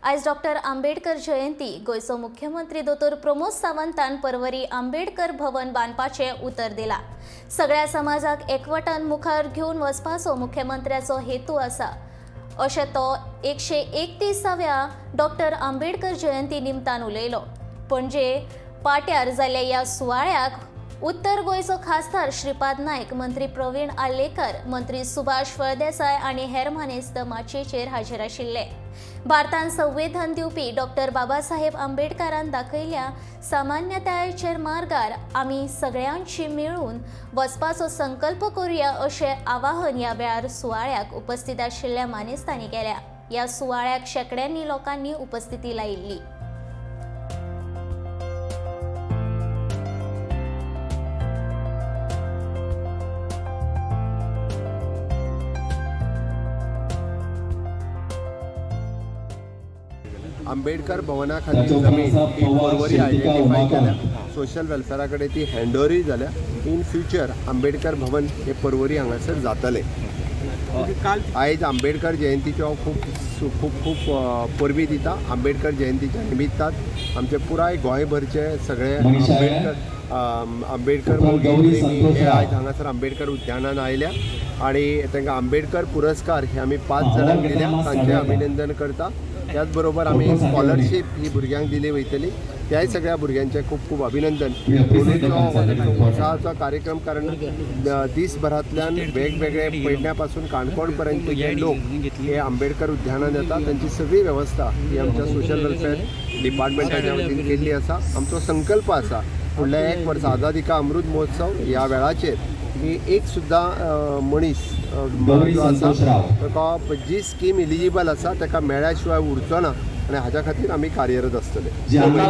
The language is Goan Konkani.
आयज डॉक्टर आंबेडकर जयंती. गोंयचो मुख्यमंत्री दोतोर प्रमोद सावंतान परवरी आंबेडकर भवन बांदपाचें उतर दिलां. सगळ्या समाजाक एकवटान मुखार घेवन वचपाचो मुख्यमंत्र्याचो हेतू आसा, अशें तो 131व्या डॉक्टर आंबेडकर जयंती निमतान उलयलो. पणजे पाट्यार जाल्ल्या ह्या सुवाळ्याक उत्तर गोंयचो खासदार श्रीपाद नायक, मंत्री प्रवीण आर्लेकर, मंत्री सुभाष फळदेसाय आनी हेर मानेस्त माचयेचेर हाजीर आशिल्ले. भारतान संविधान दिवपी डॉक्टर बाबासाहेब आंबेडकारान दाखयल्या सामान्यतायेचेर मार्गार आमी सगळ्यांची मेळून वचपाचो संकल्प करुया, अशें आवाहन ह्या वेळार सुवाळ्याक उपस्थित आशिल्ल्या मानेस्तांनी केल्या. ह्या सुवाळ्याक शेंकड्यांनी लोकांनी उपस्थिती लायिल्ली. आंबेडकर भवना खातीर ताच्या उपरांत जमीन आसा ही पवार पर्वरी शिल्पिका आयडेंटिफाय उमाकांत. केल्या. सोशल वेलफेरा कडेन ती हँडओवरूय जाल्या. इन फ्युचर आंबेडकर भवन हे पर्वरी हांगासर जातलें. आयज आंबेडकर जयंतीचो हांव खूब खूब खूब परबीं दिता. आंबेडकर जयंतीच्या निमित्तान आमचे पुराय गोंयभरचे सगळे मनीषा आंबेडकर उपरांत मोगी गौरी प्रेमी संतोष हे राव. आयज हांगासर आंबेडकर उद्यानान आयल्या आणि तांकां आंबेडकर पुरस्कार हे आमी 5 हा, जाणांक हो, दिल्या, घेतना तांचें मास्क. अभिनंदन करता. त्याच बरोबर आमी फोटो सारके. स्कॉलरशीप ही भुरग्यांक दिली वयतली, त्याय सगळ्या भुरग्यांचें खूब खूब अभिनंदन. We appreciate the concern, अंदूचो important. उत्साहाचो कार्यक्रम, कारण दीसभरांतल्यान वेगवेगळे पेडण्या पासून काणकोण पर्यंत जे लोक हे आंबेडकर उद्यानात येता, तांची सगळी वेवस्था ही आमच्या सोशल वेलफेअर डिपार्टमेंटाच्या वतीन केल्ली आसा. आमचो संकल्प आसा, फुडल्या एक वर्सा आझादी का अमृत महोत्सव ह्या वेळाचेर की एक सुद्दां मनीस गौरी जो आसा संतोष राव. ताका जी स्कीम इलिजिबल आसा ताका मेळ्ळ्या शिवाय उरचो ना आनी हाज्या खातीर आमी कार्यरत आसतले. ज्यांना